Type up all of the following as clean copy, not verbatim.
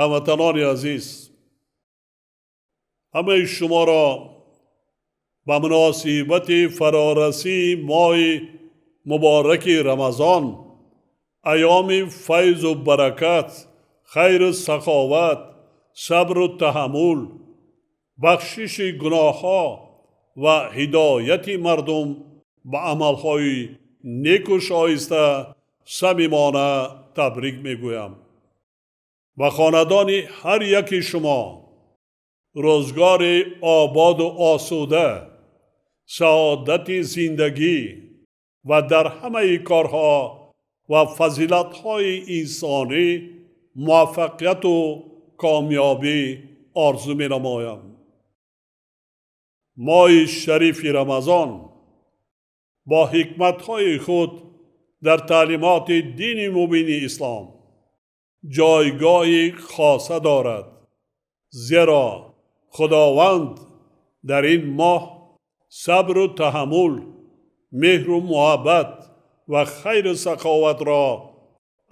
Ҳамватанони азиз, ҳамаи шуморо ба муносибати фарорасии моҳи мубораки Рамазон, айёми файзу баракат, хайру саховат, сабру таҳаммул, бахшиши гуноҳҳо ва ҳидояти мардум ба амалҳои неку шоиста самимона табрик мегӯям. Ба хонадони ҳар яки шумо рӯзгори ободу осуда, саодати зиндагӣ ва дар ҳамаи корҳо ва фазилатҳои инсонӣ муваффақияту комёбӣ орзу менамоям. Моҳи шарифи Рамазон бо ҳикматҳои худ дар таълимоти дини мубини ислом ҷойгоҳи хоса дорад, зеро Худованд дар ин моҳ сабру таҳаммул, меҳру муҳаббат ва хайру саховатро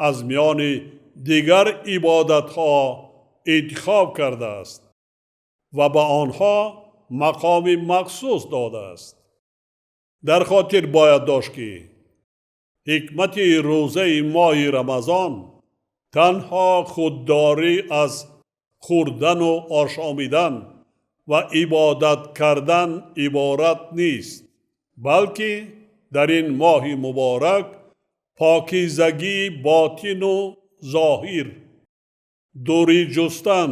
аз миёни дигар ибодатҳо интихоб кардааст ва ба онҳо мақоми махсус додааст. Дар хотир бояд дошт, ки ҳикмати рӯзаи моҳи Рамазон танҳо худдорӣ аз хӯрдану ошомидан ва ибодат кардан иборат нест, балки дар ин моҳи муборак покизагии ботину зоҳир, дурӣ ҷустан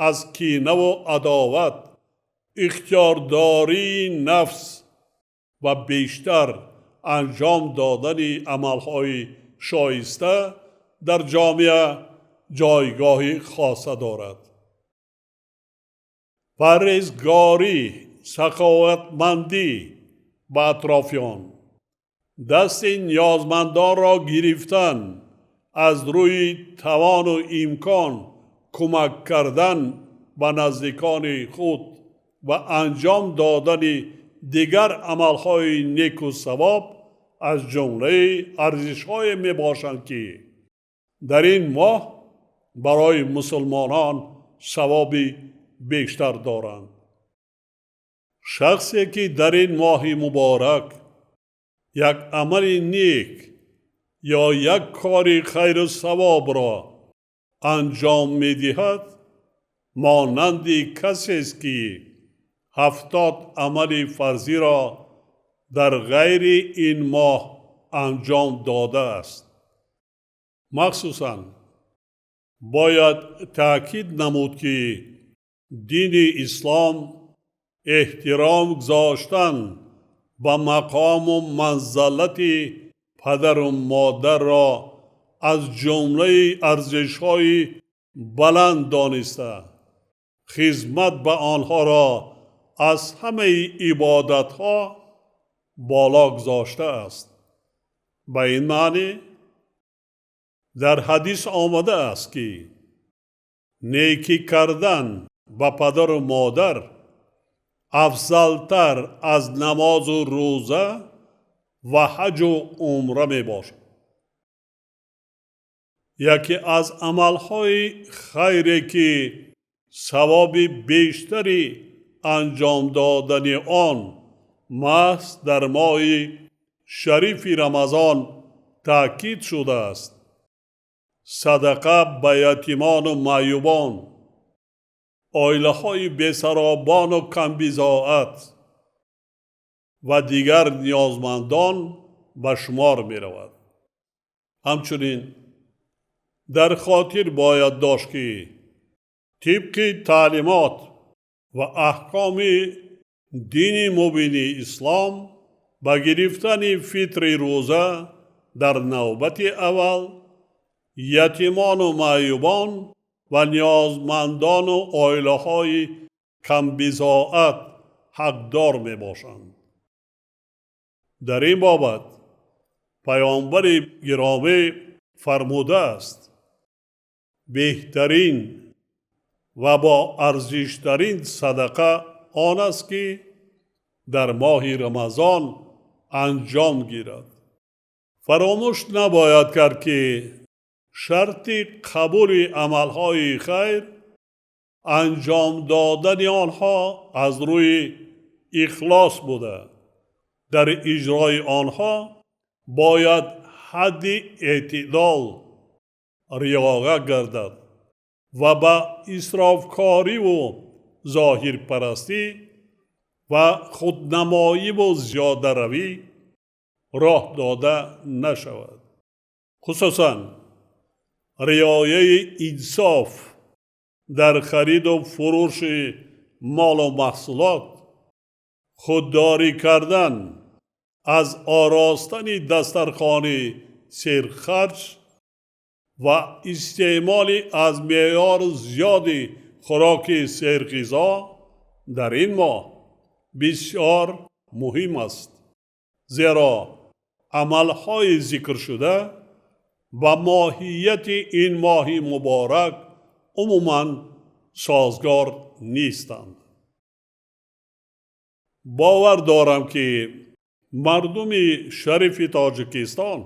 аз кинаву адоват, ихтиёрдории нафс ва бештар анҷом додани амалҳои шоиста дар ҷомеа ҷойгоҳи хоса дорад. Парҳезгорӣ, саховатмандӣ ба атрофиён, дасти ниёзмандонро гирифтан, аз рӯи тавону имкон кӯмак кардан ба наздикони худ ва анҷом додани дигар амалҳои неку савоб аз ҷумлаи арзишҳое мебошанд, ки дар ин моҳ барои мусулмонон савоби бештар доранд. Шахсе ки дар ин моҳи муборак як амали нек ё як кори хайру савобро анҷом медиҳад, монанди касест, ки 70 амали фарзиро дар ғайри ин моҳ анҷом додааст. Махсусан бояд таъкид намуд, ки дини ислом эҳтиром гузоштан ба мақому манзалати падару модарро аз ҷумлаи арзишҳои баланд дониста, хизмат ба онҳоро аз ҳамаи ибодатҳо боло гузоштааст. Ба ин маънӣ дар ҳадис омадааст, ки некӣ кардан ба падару модар афзалтар аз намозу рӯза ва ҳаҷу умра мебошад. Яке аз амалҳои хайре, ки савоби бештари анҷом додани он маҳз дар моҳи шарифи Рамазон таъкид шудааст, садақа ба ятимону маъюбон, оилаҳои бесаробону камбизоат ва дигар ниёзмандон ба шумор меравад. Ҳамчунин дар хотир бояд дошт, ки тибқи таълимот ва аҳкоми дини мубини ислом ба гирифтани фитри рӯза дар навбати аввал ятимону маъюбон ва ниёзмандону оилаҳои камбизоат ҳақдор мебошанд. Дар ин бобат паёмбари гиромӣ фармудааст: беҳтарин ва бо арзиштарин садақа он аст, ки дар моҳи Рамазон анҷом гирад. Фаромӯш набояд кард, ки Шарти қабули амалҳои хайр анҷом додани онҳо аз рӯи ихлос буда, дар иҷрои онҳо бояд ҳадди эътидол риоя гардад ва ба исрофкориву зоҳирпарастӣ ва худнамоиву зиёдаравӣ роҳ дода нашавад. Хусусан риояи инсоф дар хариду фурӯши молу маҳсулот, худдорӣ кардан аз оростани дастархони серхарҷ ва истеъмоли аз меъёр зиёди хӯроки серғизо дар ин моҳ бисёр муҳим аст, зеро амалҳои зикршуда ба моҳияти ин моҳи муборак умуман созгор нестанд. Бовар дорам, ки мардуми шарифи Тоҷикистон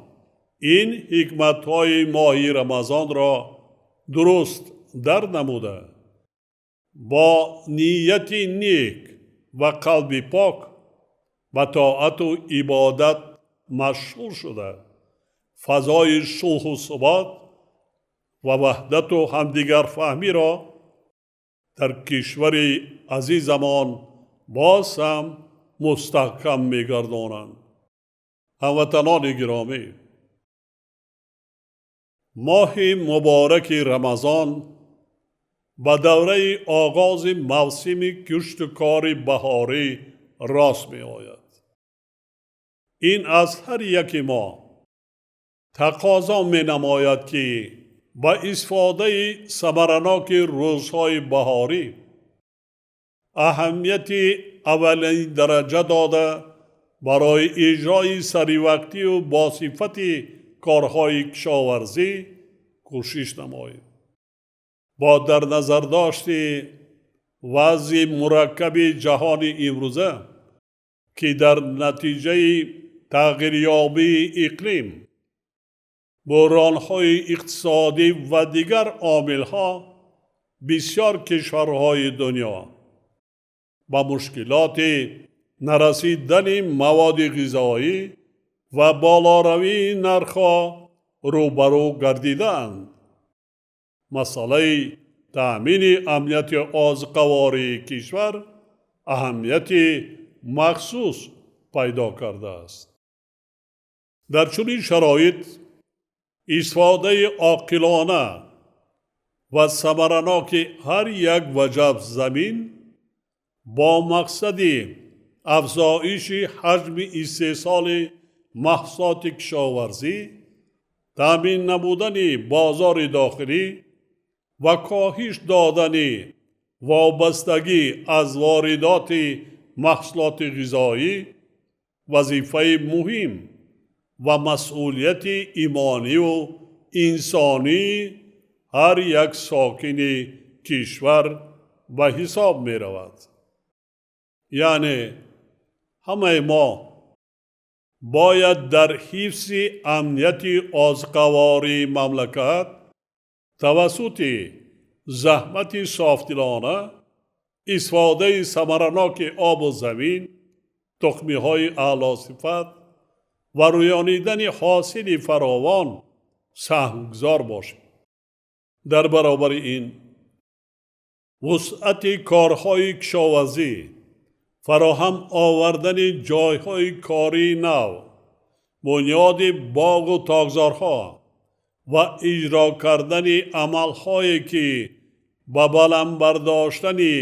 ин ҳикматҳои моҳи Рамазонро дуруст дар намуда, бо нияти нек ва қалби пок ба тоату ибодат машғул шуда, фазои сулҳу субот ва ваҳдату ҳамдигарфаҳмиро дар кишвари азизамон боз ҳам мустаҳкам мегардонанд. Ҳамватанони гиромӣ, моҳи мубораки Рамазон ба давраи оғози мавсими кишту кори баҳорӣ рост меояд. Ин аз ҳар яки мо тақозо менамояд, ки ба истифодаи самараноки рӯзҳои баҳорӣ аҳамияти аввалин дараҷа дода, барои иҷрои саривақтию босифати корҳои кишоварзӣ кӯшиш намоем. Бо дар назардошти вазъи мураккаби ҷаҳони имрӯза, ки дар натиҷаи тағйирёбии иқлим, буҳронҳои иқтисодӣ ва дигар омилҳо бисёр кишварҳои дунё ба мушкилоти нарасидани маводи ғизоӣ ва болоравии нархҳо рӯбарӯ гардидаанд, масъалаи таъмини амнияти озуқавории кишвар аҳамияти махсус пайдо кардааст. Дар чунин шароит истифодаи оқилона ва самараноки ҳар як ваҷаб замин бо мақсади афзоиши ҳаҷми истеҳсоли маҳсулоти кишоварзӣ, таъмин намудани бозори дохилӣ ва коҳиш додани вобастагӣ аз воридоти маҳсулоти ғизоӣ вазифаи муҳим ва масъулияти имониву инсонии ҳар як сокини кишвар ба ҳисоб меравад. Яъне ҳамаи мо бояд дар ҳифзи амнияти озуқавории мамлакат тавассути заҳмати софдилона, истифодаи самараноки обу замин, тухмиҳои аълосифат ва рӯёнидани ҳосили фаровон саҳмгузор бошем. Дар баробари ин вусъати корҳои кишоварзӣ, фароҳам овардани ҷойҳои кории нав, бунёди боғу токзорҳо ва иҷро кардани амалҳое, ки ба баланд бардоштани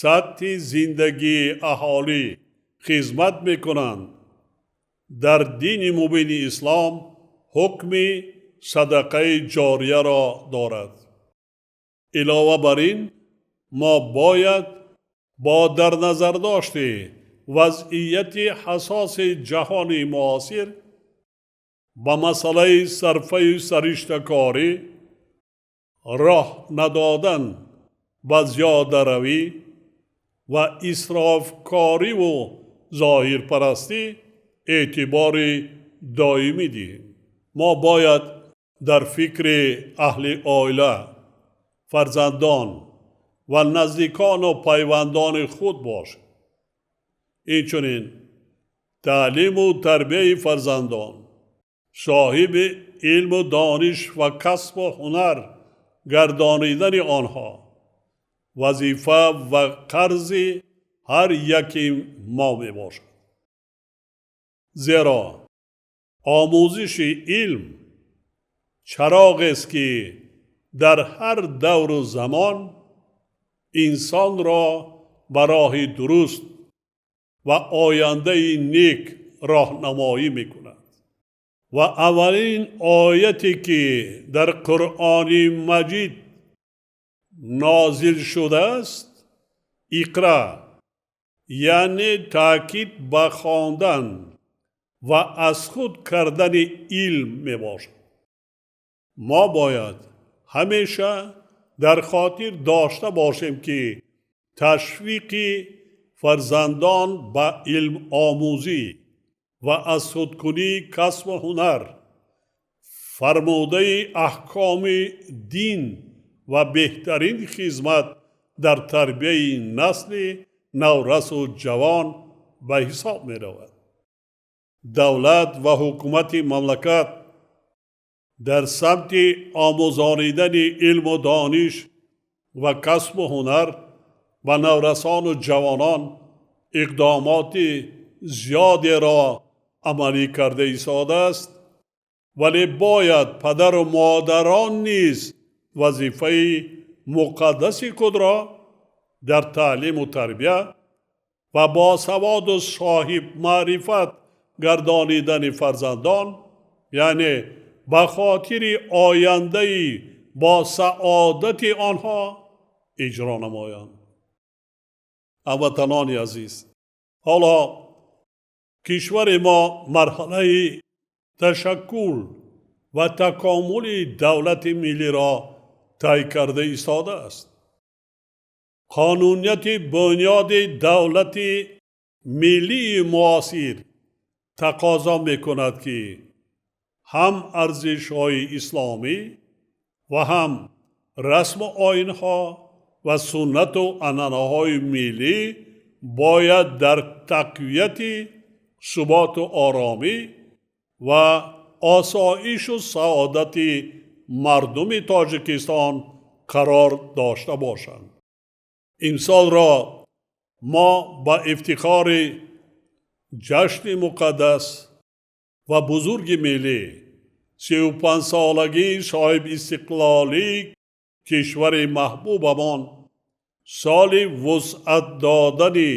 сатҳи зиндагии аҳолӣ хизмат мекунанд, дар дини мубини ислом ҳукми садақаи ҷорияро дорад. Илова бар ин, мо бояд бо дар назардошти вазъияти ҳассоси ҷаҳони муосир ба масъалаи сарфаю сариштакорӣ, роҳ надодан ба зиёдаравӣ ва исрофкориву зоҳирпарастӣ эътибори доимӣ диҳем. Мо бояд Дар фикри аҳли оила, фарзандон ва наздикону пайвандони худ бошем. Инчунин таълиму тарбияи фарзандон, соҳиби илму дониш ва касбу ҳунар гардонидани онҳо вазифа ва қарзи ҳар яки мо мебошад. Зеро омӯзиши илм чароғест, ки дар ҳар давру замон инсонро ба роҳи дуруст ва ояндаи нек роҳнамоӣ мекунад. Ва аввалин ояте, ки дар Қуръони Маҷид нозил шудааст, Иқра, яъне таъкид ба хондан ва аз худ кардани илм мебошад. Мо бояд ҳамеша дар хотир дошта бошем, ки ташвиқи фарзандон ба илмомӯзӣ ва аз худкунии касбу ҳунар фармудаи аҳкоми дин ва беҳтарин хизмат дар тарбияи насли наврасу ҷавон ба ҳисоб меравад. Давлат ва ҳукумати мамлакат дар самти омӯзонидани илму дониш ва касбу ҳунар ба наврасону ҷавонон иқдомоти зиёдеро амалӣ карда истодааст, вале бояд падару модарон низ вазифаи муқаддаси худро дар таълиму тарбия ва босаводу соҳибмаърифат гардонидани фарзандон, яъне ба хотири ояндаи босаодати онҳо иҷро намоянд. Ҳамватанони азиз, ҳоло кишвари мо марҳалаи ташаккул ва такомули давлати миллиро тай карда истодааст. Қонунияти бунёди давлати миллии муосир тақозо мекунад, ки ҳам арзишҳои исломӣ ва ҳам расму оинҳо ва суннату анъанаҳои миллӣ бояд дар тақвияти суботу оромӣ ва осоишу саодати мардуми Тоҷикистон қарор дошта бошанд. Имсолро мо ба ифтихори ҷашни муқаддас ва бузурги миллӣ, 35-солагии соҳибистиқлолии кишвари маҳбубамон, соли вусъат додани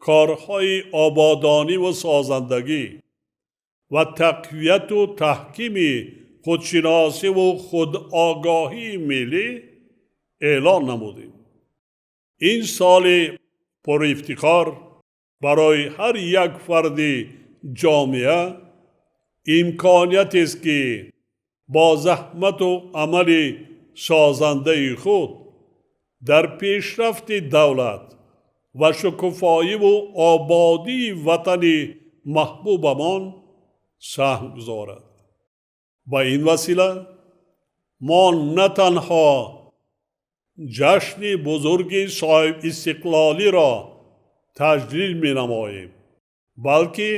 корҳои ободонӣ ва созандагӣ ва тақвияту таҳкими худшиносиву худогоҳии миллӣ эълон намудем. Ин соли пурифтихор барои ҳар як фарди ҷомеа имкониятест, ки бо заҳмату амали созандаи худ дар пешрафти давлат ва шукуфоиву ободии ватани маҳбубамон саҳм гузорад. Ба ин васила мо на танҳо ҷашни бузурги соҳибистиқлолиро таҷлил менамоем, балки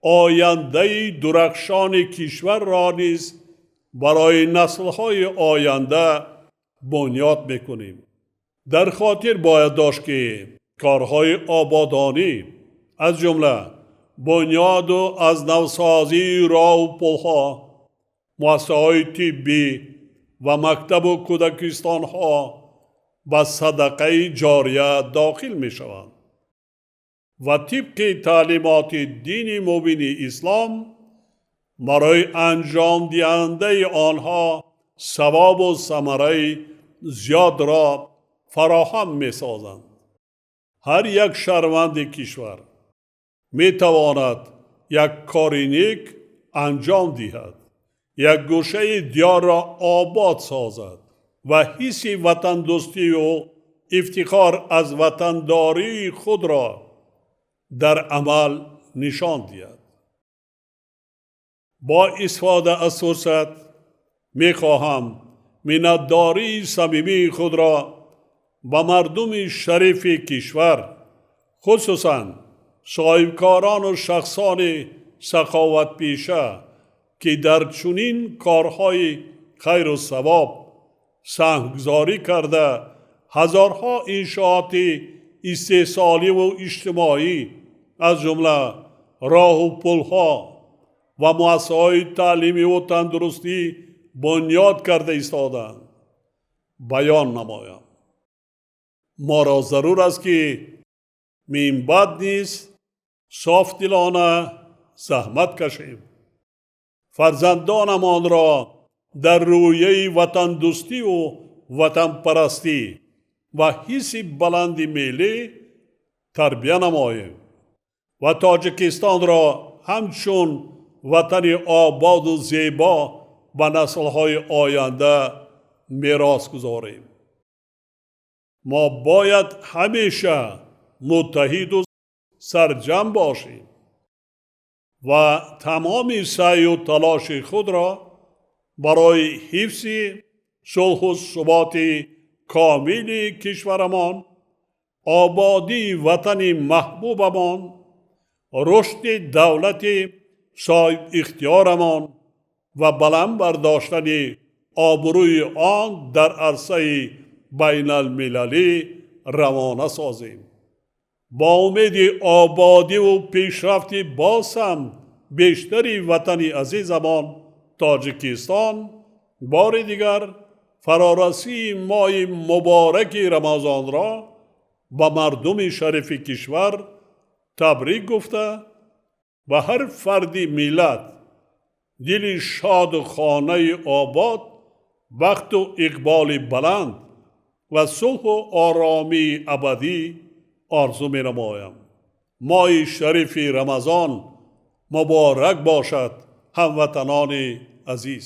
ояндаи дурахшони кишварро низ барои наслҳои оянда бунёд мекунем. Дар хотир бояд дошт, ки корҳои ободонӣ, аз ҷумла бунёду аз навсозии роҳу пулҳо, муассисаҳои тиббӣ ва мактабу кӯдакистонҳо ба садақаи ҷория дохил мешаванд ва тибқи таълимоти дини мубини ислом барои анҷомдиҳандаи онҳо савобу самараи зиёдро фароҳам месозанд. Ҳар як шаҳрванди кишвар метавонад як кори нек анҷом диҳад, як гӯшаи диёрро обод созад ва ҳисси ватандӯстию ифтихор аз ватандории худро дар амал нишон диҳад. Бо истифода аз фурсат Мехоҳам миннатдории самимии худро ба мардуми шарифи кишвар, хусусан соҳибкорону шахсони саховатпеша, ки дар чунин корҳои хайру савоб саҳмгузорӣ карда, ҳазорҳо иншооти истеҳсоливу иҷтимоӣ, аз ҷумла роҳу пулҳо ва муассисаҳои таълимиву тандурустӣ бунёд карда истодаанд, баён намоям. Моро зарур аст, ки минбаъд низ софдилона заҳмат кашем, фарзандонамонро дар рӯҳияи ватандӯстиву ватанпарастӣ ва ҳисси баланди миллӣ тарбия намоем ва Тоҷикистонро ҳамчун ватани ободу зебо ба наслҳои оянда мерос гузорем. Мо бояд ҳамеша муттаҳиду сарҷамъ бошем ва тамоми саъю талоши худро барои ҳифзи сулҳу суботи комили кишварамон, ободии ватани маҳбубамон, рушди давлати соҳибихтиёрамон ва баланд бардоштани обрӯи он дар арсаи байналмилалӣ равона созем. Бо умеди ободиву пешрафти боз ҳам бештари ватани азизамон Тоҷикистон, бори дигар фарорасии моҳи мубораки Рамазонро ба мардуми шарифи кишвар табрик гуфта, ба ҳар фарди миллат дили шоду хонаи обод, бахту иқболи баланд ва сулҳу оромии абадӣ орзу менамоям. Моҳи шарифи Рамазон муборак бошад, ҳамватанони азиз.